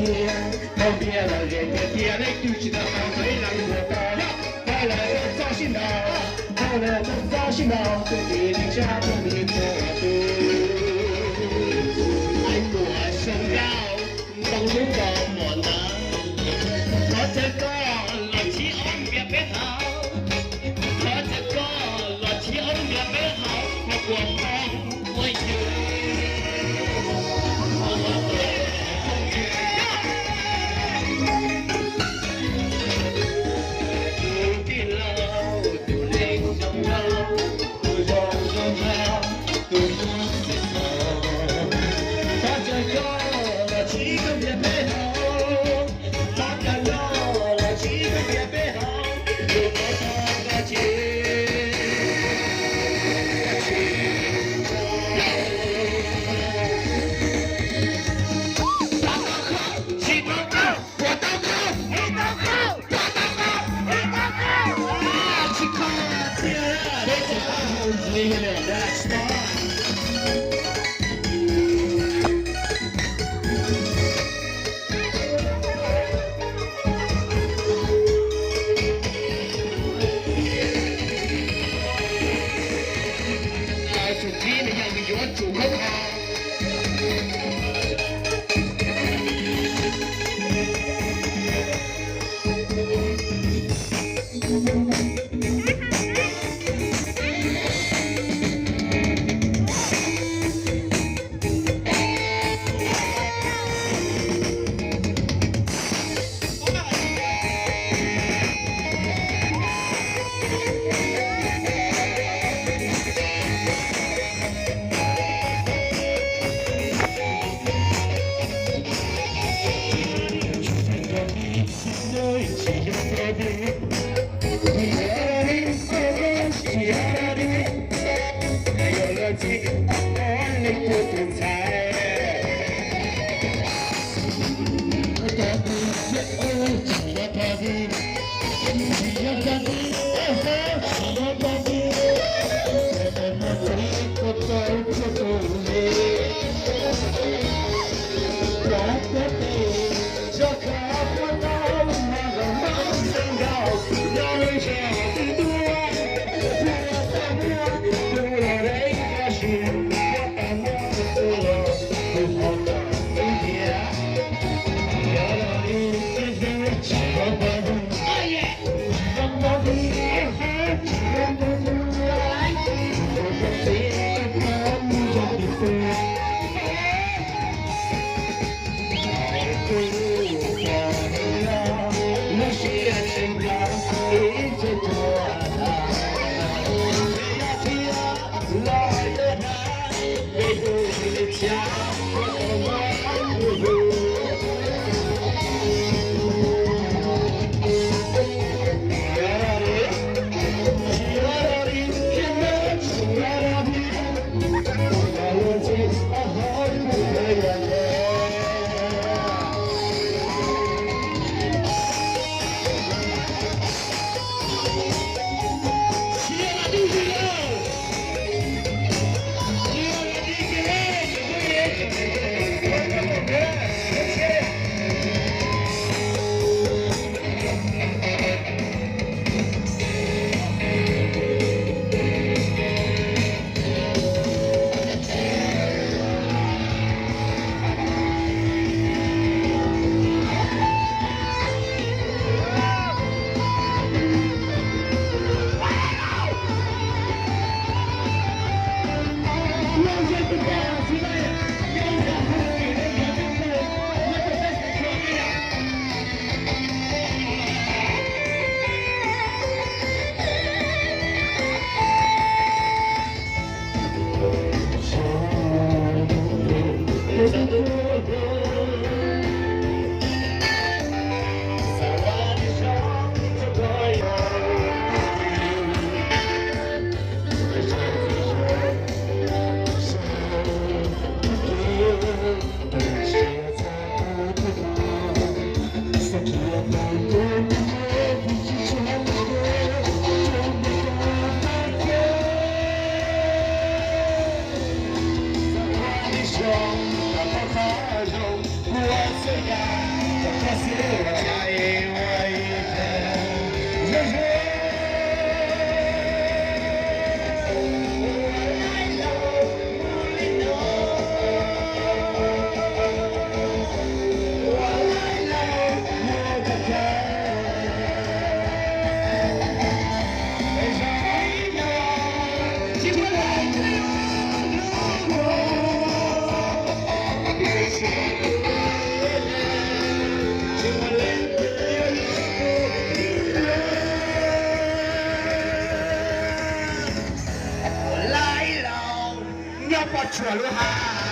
Koj npias los ze tiag tiag, leej twg tsis tau tau txog ib leeg ntuag tau. Koj lawv txoj sib ntaus, koj lawv txoj sib ntaus, tus txiv neej tsa tus me tub tus. Muaj xyoo ntau, ntoo lub nto mom ntawd. Thov caw koj los txhib ob npias peb haus. Thov caw koj los txhib ob npias peb haus, ho puas poob ua yus. Tus tij laug, tus neeg zoo nraug, tus zoo zoo nraug, tus zoo xwm txheej. Thov caw koj los txhib koj npias peb haus. Thov caw koj los txhib koj npias peb haus. Tus koj txog koj ces, koj ces tsis tau koj, puas tau koj, tsis tau koj, puas tau koj, tsis tau koj. Tsis kho tiag, peb tsis tau hau ntxiv li. Tus txiv neej yog yuav tsum khov kho. Laij Laus nyob poj tshuam lub hav.